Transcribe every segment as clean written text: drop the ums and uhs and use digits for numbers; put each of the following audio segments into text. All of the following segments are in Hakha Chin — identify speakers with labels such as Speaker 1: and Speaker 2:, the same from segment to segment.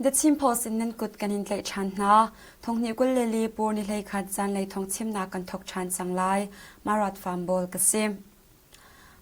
Speaker 1: The Chin Post in nan kut kan in tlaih ṭhan hna. Thonghnih 22 pur ni 11 zanlei thawng chimnak kan thawk ṭhan cang lai. Marat Farm Bawl ka si.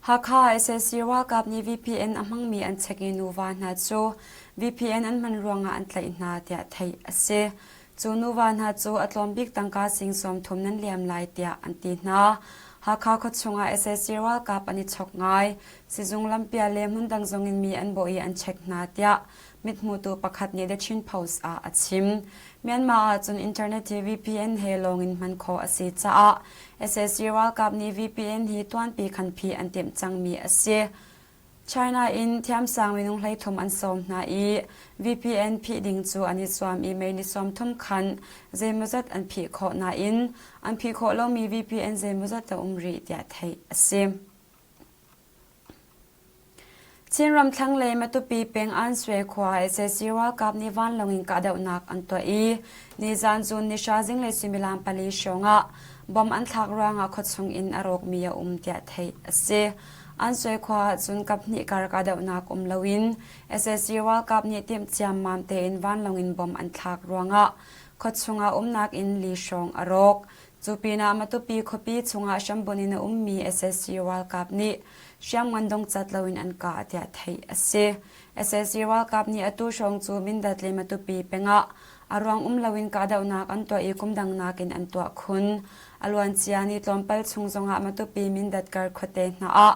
Speaker 1: Hakha sac ralkap nih VPN a hmangmi an check i nuva hna cu VPN an hman ruangah an tlaih hna tiah theih a si. Cu nuva hna cu a tlawm bik tangka sing 30 nan liam lai tiah an ti hna. Hakha khuachung ah sac ralkap an i chok ngai. Sizung lampial le hmundang zong in mi an bawh i an check hna tiah mithmutu pakhat nih The Chin Post ah a chim. Myanmar ahcun internet hi VPN he lawngin hman khawh a si caah sac ralkap nih VPN hi tuanpi khanphi an timh cangmi a si. China in thiamsang minung 13 an sawm hna i VPN phih ding cu an i zuam i May ni 30 khan zeimawzat an phih khawh nain an phih khawh lomi VPN zeimawzat a um rih tiah theih a si. Chinram thlanglei Matupi peng Answe khua sac ralkap nih vanlawng in kahdohnak an tuah i nizan zun nihra zinglei suimilam pali hrawng ah bomb an thlak ruangah khuachung in a rawkmi a um tiah theih a si. Answe khua ahcun kaphnih kar kahdohnak um loin sac ralkap nih timh ciammam tein vanlawng in bomb an thlak ruangah khuachung ah umnak inn li hrawng a rawk. Cu pinah Matupi khuapi chungah hrambunh in a ummi sac ralkap nih hriamngan dongcat loin an kah tiah theih a si. Sac ralkap nih atu hrawng cu Mindat le Matupi pengah a ruang um loin kahdohnak an tuah i kum dang nakin an tuah khun. A luancia ni tlawmpal chung zongah Matupi Mindat kar khuate hna ah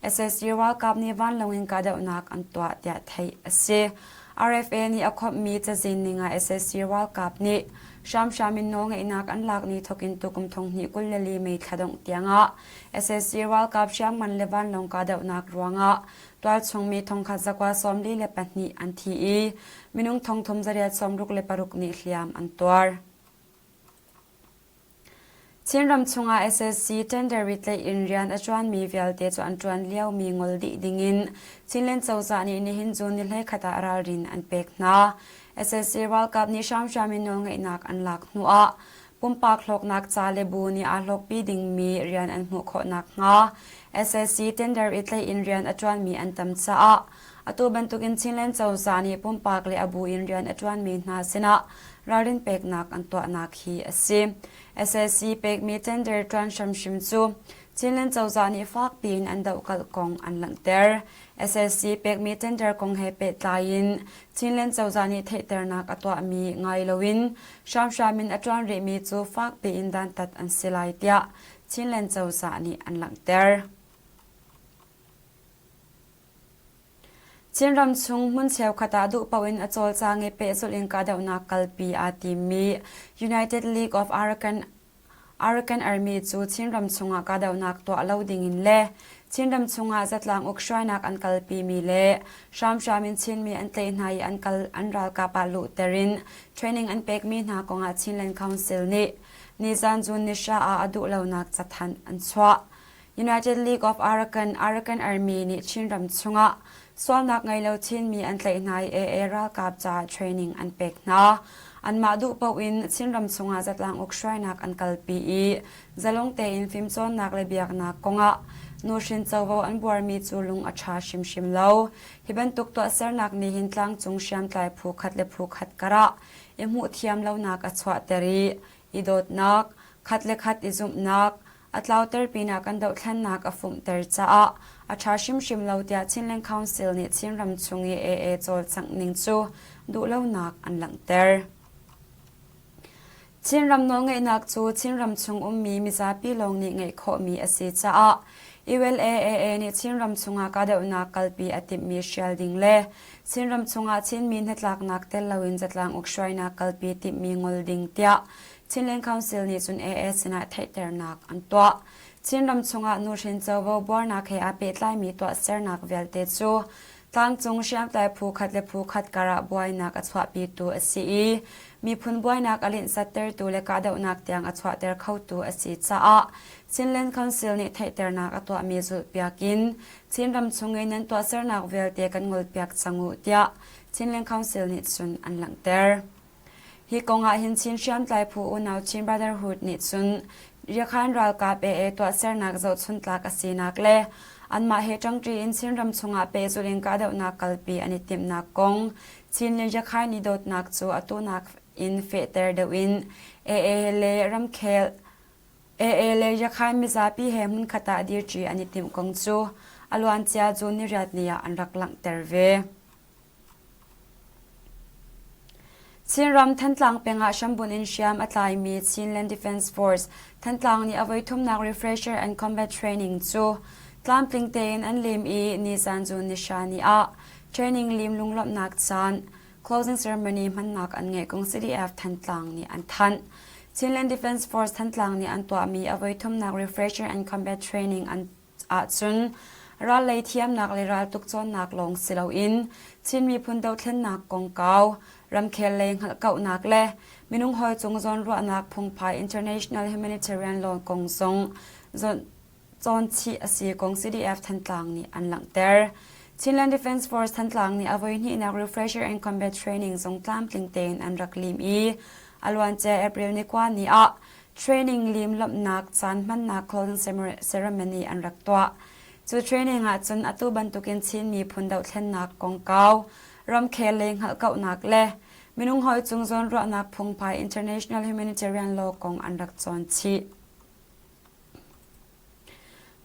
Speaker 1: sac ralkap nih vanlawng in kahdohnak an tuah tiah theih a si. RFA nih a khawmhmi cazin ning ah sac ralkap nih hramhram in nawlngeihnak an lak ni thawkin tukum 2024 May thla dongh tiangah sac ralkap hriamngan le vanlawng kahdohnak ruangah tualchung mi thongkhat zakua 42 an thi i minung thongthum zariat 66 nih hliam an tuar. Chinram chungah sac tender ritleih in rian a ṭuanmi vialte cu an ṭuan liomi ngol dih dingin Chinland cozah nih nihin June ni 21 ah ralrin an pek hna. Sac ralkap nih hramhram in nawlngeihnak an lak hnuah pumpak hlawknak ca le bu nih aa hlawkpi dingmi rian an hmuh khawh nakhnga sac tender i tlaih in rian a ṭuanmi an tam caah atu bantukin Chinland cozah nih pumpak le a bu in rian a ṭuanmi hna sinah ralrin peknak an tuahnak hi a si. Sac pekmi tender ṭuan hrimhrim cu Chinland cozah nih fakpi in an dohkalh kong an langhter. Sac pekmi tender kong he pehtlai in Chinland cozah nih theihternak a tuahmi ngai loin hramhram in a ṭuan rihmi cu fakpi in dantat an si lai tiah Chinland cozah nih an langhter. Chinram chung hmun cheukhat ah duhpaoh in a cawlcang i pehzulh in kahdohnak kalpi aa timmi United League of Arakan Arakan Army cu Chinram chungah kahdohnak tuah lo dingin le Chinram chungah zatlang uk hruainak an kalpimi le hramhram in Chinmi an tlaih hna i an kal an ralkap ah luhter in training an pekmi hna kongah Chinland Council nih nizan June ni hra ah a duhlonak cathanh an chuah. United League of Arakan Arakan Army nih Chinram chungah sualnak ngei lo Chinmi an tlaih hna i AA ralkap caah training an pek hna. Anmah duh paoh in Chinram chungah zatlang uk hruainak an kalpi i zalong tein fimcawnnak le biaknak kongah nuhrin covo an buarmi cu lung a ṭha hrimhrim lo. Hi bantuk tuahsernak nih hin tlangcung hriamtlai phu khat le phu khat karah i hmuhthiam lonak a chuahter i i dawtnak, khat le khat i zumhnak, a tlauter pinah kan dohthlennak a fumhter caah a ṭha hrimhrim lo tiah Chinland Council nih Chinram chung i AA cawlcangh ning cu duhlonak an langhter. Chinram nawlngeihnak cu Chinram chung ummi mizapi lawng nih ngeih khawhmi a si caah ULAAA nih Chinram chungah kahdohnak kalpi a timhmi hrial ding le Chinram chungah Chinmi hnatlaknak tel loin zatlang ukhruainak kalpi timhmi ngol ding tiah Chinland Council nih cun AA sinah theihternak an tuah. Chinram chungah nuhrin covo buarnak he aa pehtlaimi tuahsernak vialte cu tlangcung hriamtlai phu khat le phu khat karah buainak a chuahpitu a si i miphun buainak a linhsattertu le kahdohnak tiang a chuahter khotu a si caah Chinland Council nih theihternak a tuahmi zulhpiak in Chinram chung i nan tuahsernak vialte kan ngolpiak cang u tiah Chinland Council nih cun an langhter. Hi kong ah hin Chin hriamtlai phu unau Chin Brotherhood nih cun Riakhan ralkap AA tuahsernak zohchuntlak a sinak le Anmah he ṭangṭi in Chinram chungah pehzulh in kahdohnak kalpi an i timhnak kong Chin le Rakhine i dawtnak cu atu nakin fehter deuh in AA le ramkhel AA le Rakhine mizapi he hmunkhat ah dirṭi an i timh kong cu a luancia June niriat ni ah an rak langhter ve. Chinram Thantlang peng ah hrambunh in hriam a tlaimi Chinland Defence Force Thantlang nih a voithumnak Refresher and Combat Training cu tlamtling tein an lim i nizan June nihra ni ah training lim lunglawmhnak caan closing ceremony hmannak an ngeih kong CDF Thantlang nih an thanh. Chinland Defence Force Thantlang nih an tuahmi a voithumnak Refresher and Combat Training an ahcun ral lei thiamnak le raltuk cawnnak lawng si loin Chin miphun dothlennak kongkau, ramkhel lei hngalhkauhnak le minung hawi cung zawnruahnak phungphai international humanitarian law kong zong cawnchih a si kong CDF Thantlang nih an langhter. Chinland Defence Force Thantlang nih a voihnihnak Refresher and Combat Training zong tlamtling tein an rak lim i a luancia April ni kua ni ah training lim lawmhnak caan hmannak closing ceremony an rak tuah. Cu training ahcun atu bantukin Chin miphun dohthlennak kongkau, ramkhel lei hngalhkauhnak le minung hawi cung zawnruahnak phungphai international humanitarian law kong an rak cawn chih.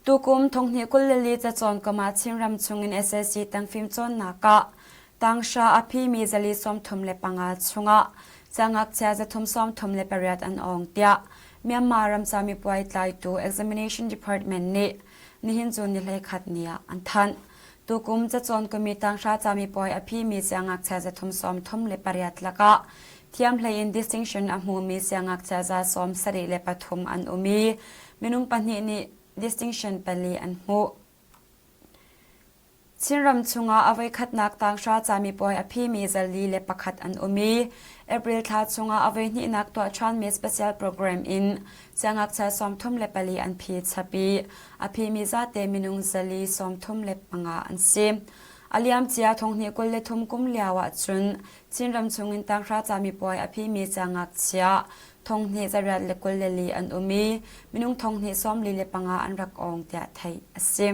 Speaker 1: Tukum thonghnih 24 cacawn kum ah Chinram chungin SSC tangfim cawnnak ah tanghra a phimi zali 35 chungah siangngakchia zathum 38 an awng tiah Myanmar ram camipuai tlaitu Examination Department nih nihin cu ni 11 ni ah an thanh. Tukum cacawn kum i tanghra camipuai a phimi siangngakchia zathum 38 lakah thiamhlei in distinction a hmumi siangngakchia za 73 an um i minung pahnih nih distinction pali an hmuh. Chinram chungah a voikhatnak tanghra camipuai a phimi zali le pakhat an um i April thla chungah a voihnihnak tuah ṭhanmi special program in siangngakchia 34 an phi chap i a phimi zate minung zali 35 an si. A liamcia thonghnih 23 kum lio ahcun Chinram chungin tanghra camipuai a phimi siangngakchia thonghnih 824 an um i minung thonghnih 45 an rak awng tiah theih a si.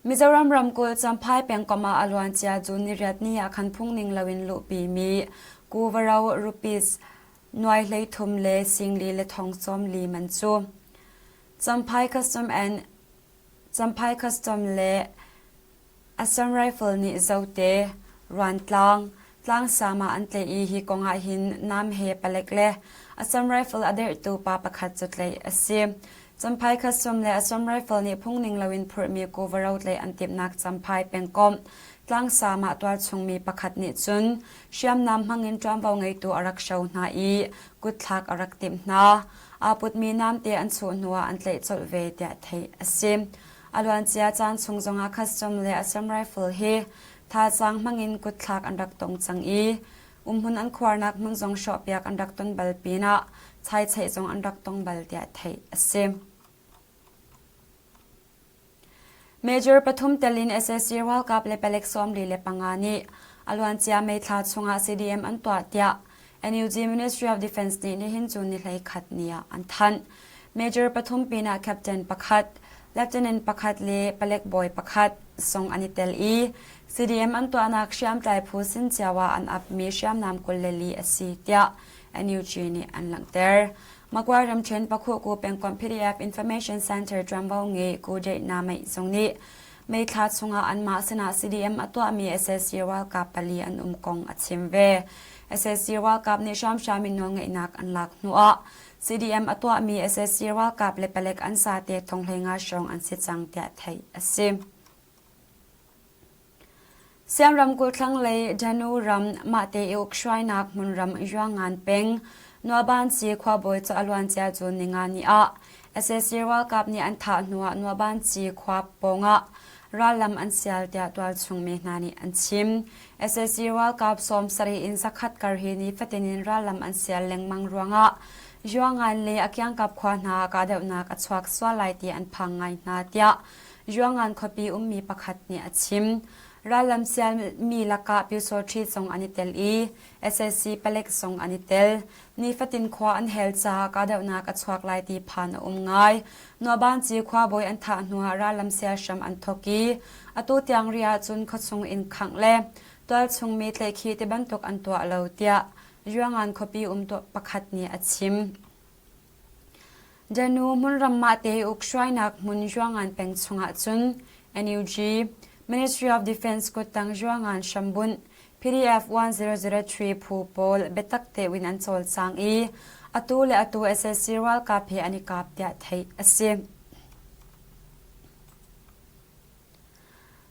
Speaker 1: Mizoram ramkulh Champhai pengkomh ah a luancia June niriat ni ah khan phungning loin luhpimi Kuvaro rupees nuai 13 le singli le thong 40 man cu Champhai Custom and Champhai Custom le Assam Rifle nih Zote, Ruantlang, Tlangsam ah an tlaih i hi kong ah hin nam he palek le Assam Rifle a derhtu pa pakhat cu tlaih a si. Champhai Custom le Assam Rifle nih phungning loin phurhmi kuva tlaih an timhnak Champhai pengkomh Tlangsam ah tualchung mi pakhat nih cun hriamnam hmangin ṭuanvo ngeitu a rak hro hna i kutthlak a rak timh hna. Aa putmi namte an chuh hnuah an tlaih colh ve tiah theih a si. A luancia caan chung zongah custom le Assam Rifle hi thazaang hmangin kutthlak an rak tong cang i umhmun an khuarnak hmun zong hrawhpiak an rak ton bal pinah chaicheih zong an rak tong bal tiah theih a si. Major pathum tel in SSC ralkap le palek 45 nih a luancia May thla chungah CDM an tuah tiah NUG Ministry of Defense nih nihin cu ni 11 ni ah an thanh. Major pathum pinah captain pakhat, lieutenant pakhat le palek bawi pakhat zong an i tel i CDM an tuahnak hriamtlai phu sin cio ah an apmi hriamnam 24 a si tiah NUG nih an langhter. Magwai ramṭhen Pakhuhku pengkomh PDF Information Center ṭuanvo ngei Ku Dei Na Meih zong nih May thla chungah anmah sinah CDM a tuahmi SSC ralkap pali an um kong a chim ve. SSC ralkap nih hramhram in nawlngeihnak an lak hnuah CDM a tuahmi SSC ralkap le palek an sate thonghlei nga hrawng an si cang tiah theih a si. Siam ramkulh thlanglei Danu ram mahte i ukhruainak hmunram Yuangan peng Nuabanci khuabawi cu a luancia June ninga ni ah sac ralkap nih an thah hnuah Nuabanci khua pawngah rallam an sial tiah tualchung mi hna nih an chim. Sac ralkap 70 in 100 kar hi nifatin in rallam an sial lengmang ruangah Yuangan le a kiangkap khua hna ah kahdohnak a chuak sual lai ti an phang ngai hna tiah. Yuangan khuapi ummi pakhat nih a chim. Rallam sialmi lakah Pyusawṭhi zong an i tel i sac palek zong an i tel. Nifatin khua an hel caah kahdohnak a chuak lai ti phan a um ngai. Nuabanci khuabawi an thah hnuah rallam sial hram an thawk i atu tiang rih ahcun khuachung inn khangh le tualchung mi tlaihkhih ti bantuk an tuah lo tiah Yuangan khuapi um pakhat nih a chim. Danu hmunram mahte ukhruainak hmun Yuangan peng chungah cun NUG, Ministry of Defense kuttang Yuangan hrambunh PDF 1003 phu pawl biatak tein an cawlcang i atu le atu sac ralkap he an i kap tiah theih a si.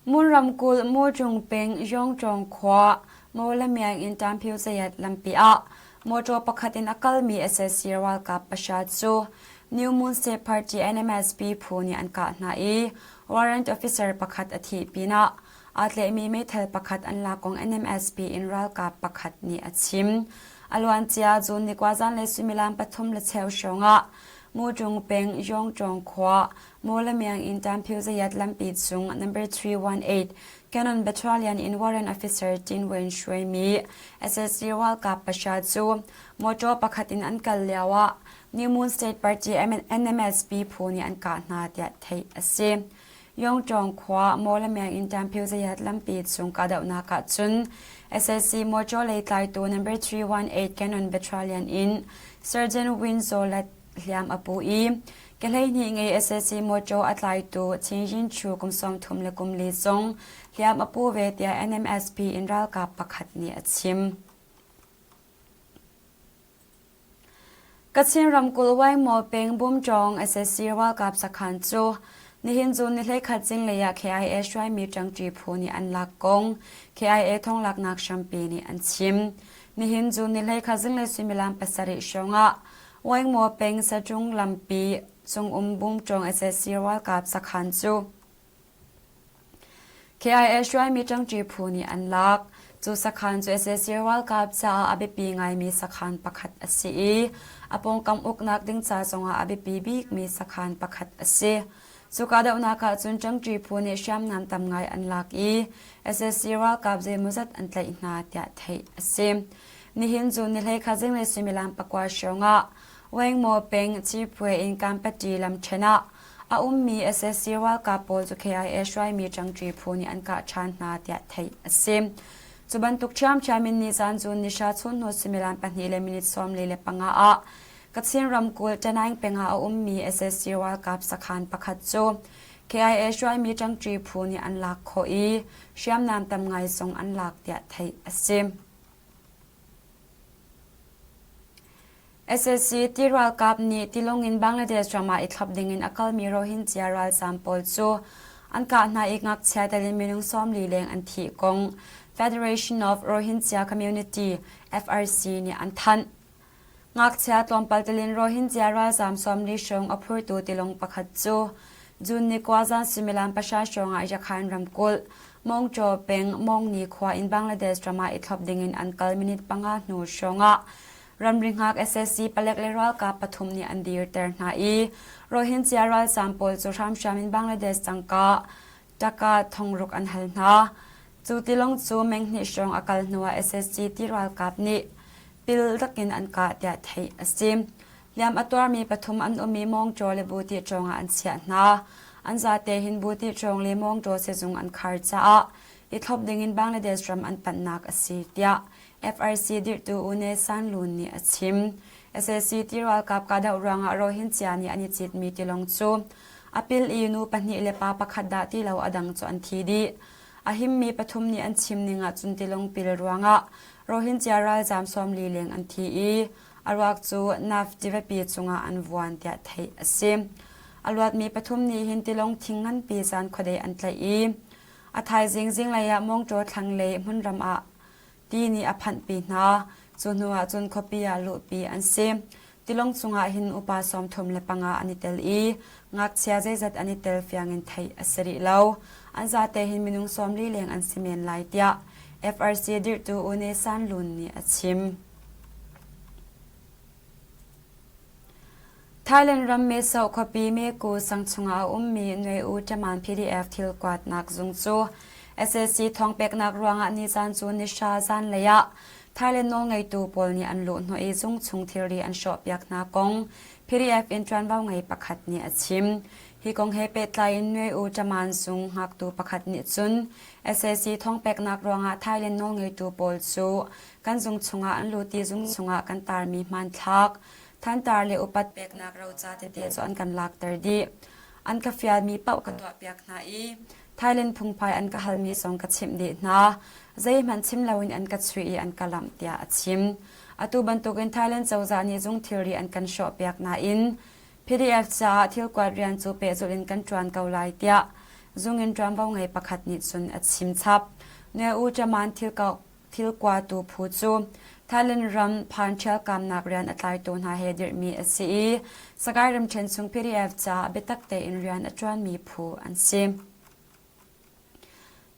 Speaker 1: Mon ramkulh Mawṭung peng Yongṭawng khua Mawlamyang in Tamphiu Zayat lampi ah mawṭaw pakhat in a kalmi sac ralkap pahra cu New Moon State Party NMSP phu nih an kah hna i warrant officer pakhat a thih pinah aa tlaihmi meithal pakhat an lak kong NMSP in ralkap pakhat nih a chim. A luancia June ni kua zanlei suimilam pathum le cheu hrawngah Muṭung peng Yongṭawng khua Mawlamyang in Tamphiu Zayat lampi cung number 318 Canon Battalion in Warrant Officer Tin Wen hruaimi sac ralkap pahra cu motor pakhat in an kal lioah New Moon State Party NMSP phu nih an kah hna tiah theih a si. Yongṭawng khua Mawlamyang in Tamphiu Zayat lampi cung kahdohnak ah cun sac motor lei tlaitu number 318 Canon Battalion in Sergeant Win Zaw Lat hliam a pu i ke 12 ngei sac mawṭaw a tlaitu Chin Yin Chu kum 30 le kum li zong hliam a pu ve tiah NMSP in ralkap pakhat nih a chim. Kachin ramkulh Waingmaw peng Bumṭawng sac ralkap sakhan cu nihin June ni 11 zinglei ah KIA hruaimi ṭangṭi phu nih an lak kong KIA thonglaknak hrampi nih an chim. Nihin June ni 11 zinglei suimilam pasarih hrawngah Waingmaw peng Saṭung lampi cungum Bungṭawng sac ralkap sakhan cu KIA hruaimi ṭangṭi phu nih an lak. Cu sakhan cu sac ralkap caah a biapi ngaimi sakhan pakhat a si i a pawngkam uknak ding ca zongah a biapi bikmi sakhan pakhat a si. Cu kahdohnak ah cun ṭangṭi phu nih hriamnam tam ngai an lak i sac ralkap zeimawzat an tlaih hna tiah theih a si. Nihin cu ni 11 zinglei suimilam pakua hrawngah Waingmaw peng Cipue in Kampati lamṭhen ah a ummi sac ralkap pawl cu KIA hruaimi ṭangṭi phu nih an kah ṭhan hna tiah theih a si. Cu bantuk ṭhiamṭhiam in nizan cu nihra chunhnu suimilam pahnih le minute 45 ah Kachin ramkulh Tanaing peng ah a ummi sac ralkap sakhan pakhat cu KIA hruaimi ṭangṭi phu nih an lak khawh i hriamnam tam ngai zong an lak tiah theih a si. Sac ti ralkap nih tilawng in Bangladesh ram ah i thlop dingin a kalmi Rohingya ralzaam pawl cu an kah hna i ngakchia tel in minung 40 leng an thih kong Federation of Rohingya Community FRC nih an thanh. Ngakchia tlawmpal telin Rohingya ralzaam 40 hrawng a phurtu tilawng pakhat cu June ni kua zan suimilam pahra hrawngah Yakhan ramkulh Mawngṭaw peng Mawngni khua in Bangladesh ram ah i thlop dingin an kal minute panga hnu hrawngah ramri hngak sac palek le ralkap pathum nih an dirter hna i Rohingya ralzaam pawl cu hramhram in Bangladesh tangka taka thongruk an hal hna. Cu tilawng cu menghnih hrawng a kal hnuah sac ti ralkap nih pil takin an kah tiah theih a si. Hliam a tuarmi pathum an um i mawngṭaw le buti ṭawng ah an chiah hna. An zate hin buti ṭawng le mawngṭaw sizung an khar caah i thlop dingin Bangladesh ram an panhnak a si, tiah FRC dirhtu Une San Lun nih a chim. Sac ti ralkap kahdoh ruangah Rohingya nih an i citmi tilawng cu a pil i nu pahnih le pa pakhat dah ti lo a dang cu an thi dih. A himmi pathum nih an chim ning ahcun tilawng pil ruangah Rohingya ralzaam 40 leng an thi i A ruak cu Naf tivapi cungah an vuan tiah theih a si. A luatmi pathum nih hin tilawng thing nganpi zan khuadei an tlaih i a thaizing zinglei ah Mawngṭaw thlanglei hmunram ah ti nih a phanhpi hna. Cu hnu ah cun khuapi ah luhpi an si. Tilawng cungah hin upa 35 an i tel i ngakchia zeizat an i tel fiang in theih a si rih lo. An zate hin minung 40 leng an si men lai tiah FRC dirhtu Une San Lun nih a chim. Thailand ram Meso khuapi Meku sang chungah a ummi Nwe U Taman PDF thil kuatnak zung cu sac thawngpeknak ruangah nizan cu nihra zanlei ah Thailand nawlngeitu pawl nih an luhhnawh i zung chung thilri an hrawhpiak hna kong PDF in ṭuanvo ngei pakhat nih a chim. Hi kong he pehtlai in Nwe U Taman zung hngaktu pakhat nih cun sac thawngpeknak ruangah Thailand nawlngeitu pawl cu kan zung chungah an lut i zung chungah kan tarmi hmanthlak thantar le upat peknak roca tete cu an kan lakter dih. An ka fialmi paoh ka tuahpiak hna i Thailand phungphai an ka halmi zong ka chimh dih hna. Zeihmanh chim loin an ka chuih i an ka lamh tiah a chim. Atu bantukin Thailand cozah nih zung thilri an kan hrawhpiak nain PDF caah thil kuat rian cu pehzulh in kan ṭuan ko lai tiah zung in ṭuanvo ngei pakhat nih cun a chim chap. Nwe U Chaman thil thil kuatu phu cu Thailand ram phan ṭhialkamnak rian a tlaitu hna he dirhmi a si i Sagaing ramṭhen chung PDF caah biatak tein rian a ṭuanmi phu an si.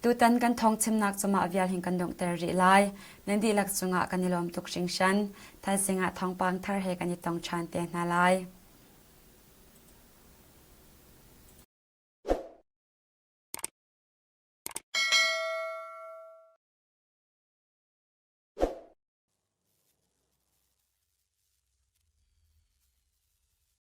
Speaker 1: Tutan kan thawngchimnak cu mah vial hin kan donghter rih lai. Nan dihlak cungah kan i lawm tuk hringhran. Thaizing ah thawngpang thar he kan i tong ṭhan te hna lai.